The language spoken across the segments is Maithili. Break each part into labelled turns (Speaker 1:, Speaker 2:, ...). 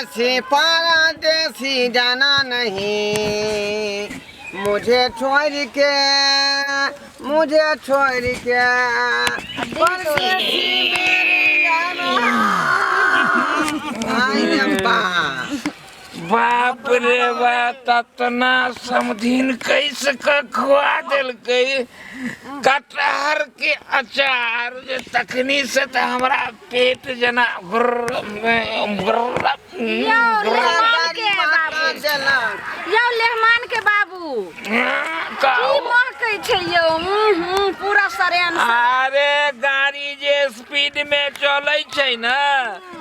Speaker 1: परदेसी परदेसी जाना नहीं मुझे छोड़ के मुझे छोड़ के परदेसी मेरे जाना। आई रे बा।
Speaker 2: बाप रे बा ततना समधिन कैसे के खुआ देलकै कटहर के अचार जे तखनी से तऽ हमरा पेट जेना गुर्र गुर्र
Speaker 3: यौ लेहमान के बाबू यौ लेहमान के बाबू की महकै छै यौ पूरा सरेन
Speaker 2: अरे गाड़ी जे स्पीड में चलै छै ने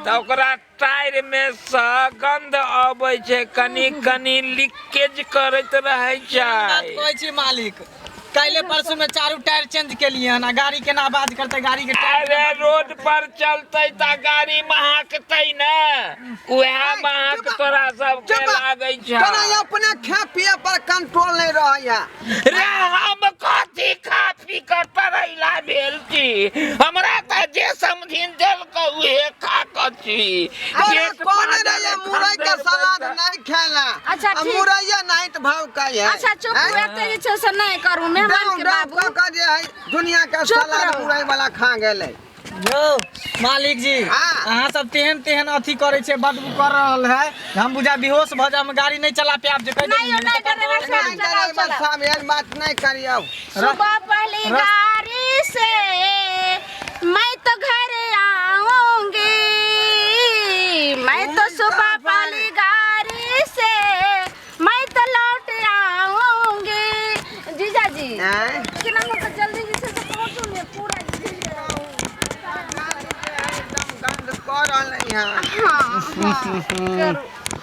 Speaker 2: तऽ ओकरा टायर में सँ गंध अबै छै कनी कनी लीकेज करैत रहै छै
Speaker 4: बात कहै छी मालिक काल्हि परसू में चारू टायर चेंज केलिए हन आ गाड़ी केना आवाज करते गाड़ी के टायर
Speaker 2: अरे रोड पर चलते तऽ गाड़ी महकतै ने उएह महक तोरा सबके
Speaker 1: चुप।
Speaker 2: लागै छै
Speaker 1: तोरा अपने खा पिए पर कंट्रोल नहीं रहैया
Speaker 2: रे हम कथी खा पी कऽ तरैला भेल छी हमरा तऽ जे समझिन देलक उहे खा कऽ छी
Speaker 1: तोरा
Speaker 2: पेट
Speaker 1: कहने
Speaker 2: पाजल
Speaker 1: रहिए मुरई के
Speaker 2: खंडर
Speaker 1: सलाद
Speaker 2: बैठल।
Speaker 1: नहीं खेला
Speaker 3: अच्छा,
Speaker 1: आ
Speaker 3: ठीक।
Speaker 1: मुरैया नहीं तो भाव का है
Speaker 3: अच्छा चुप एते जे छै से नहि करू मेहमान के बाबू
Speaker 1: कऽ कऽ जे है दुनिया के
Speaker 3: चुप
Speaker 1: सलाद
Speaker 3: रहू।
Speaker 1: मुरई वाला खा गेलै
Speaker 4: यौ मालिक जी
Speaker 1: हाँ।
Speaker 4: अहाँ सब तेहन तेहन अथी करै छै बदबू कर रहल है हम बुझा बेहोश भऽ जाब गाड़ी नहीं चला पायब जे कहि
Speaker 3: नहीं यौ
Speaker 4: देलियै।
Speaker 3: नहीं ड्राइवर साहब
Speaker 1: नहीं
Speaker 3: चलाओ
Speaker 1: ड्राइवर
Speaker 3: चलाओ
Speaker 1: साहब एहन बात नहीं करियौ
Speaker 3: सुबह पहली गाड़ी से मैं तो घर आऊंगी मैं तो सुबह पहली गाड़ी से मैं तो लौट आऊंगी जीजा जी
Speaker 1: आँय?
Speaker 3: केना हम तऽ जल्दी जे छै से पहुँचू ने पूरा
Speaker 1: एकदम गंध कऽ रहल है
Speaker 3: हाँ हाँ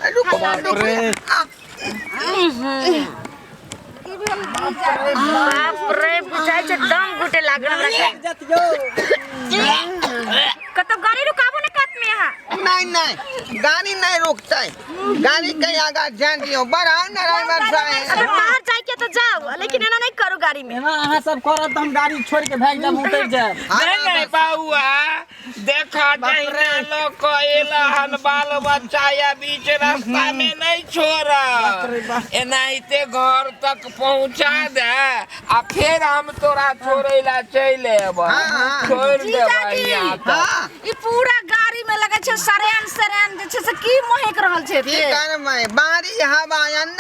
Speaker 3: करू
Speaker 1: रुको रुको आ,
Speaker 3: की भेल जीजा
Speaker 5: बाप रे बुझाइ छै दम घुटे लागल हमरा कतौ गाड़ी रुकाबू ने कात में अहाँ
Speaker 1: नहीं नहीं गाड़ी नहीं रुकते गाड़ी के आगा जान दियो बड़ा ड्राइवर
Speaker 5: अगर
Speaker 1: साहब
Speaker 5: बाहर जाए के तो जाओ लेकिन एना नहीं करू गाड़ी में
Speaker 4: एना अहाँ सब करब तऽ हम गाड़ी छोड़ि के भागि जायब उतरि जायब
Speaker 2: नहीं नहीं बाबुआ देखा जहिना लोग एला हन बाल बच्चा या बीच रास्ता में नहीं छोड़ एनाहिते घर तक पहुंचा दे आ फेर हम तोरा छोड़ै ला चलि अयबह
Speaker 1: हाँ, हाँ।
Speaker 2: छोड़ि देबह
Speaker 3: जीजाजी।
Speaker 2: यहाँ तक
Speaker 1: हाँ
Speaker 3: ई पूरा गाड़ी में लगे छै सरेन सरेन जे छै से की महक रहल छै
Speaker 1: की
Speaker 3: एते?
Speaker 1: करबै बाहरी हवा अंदर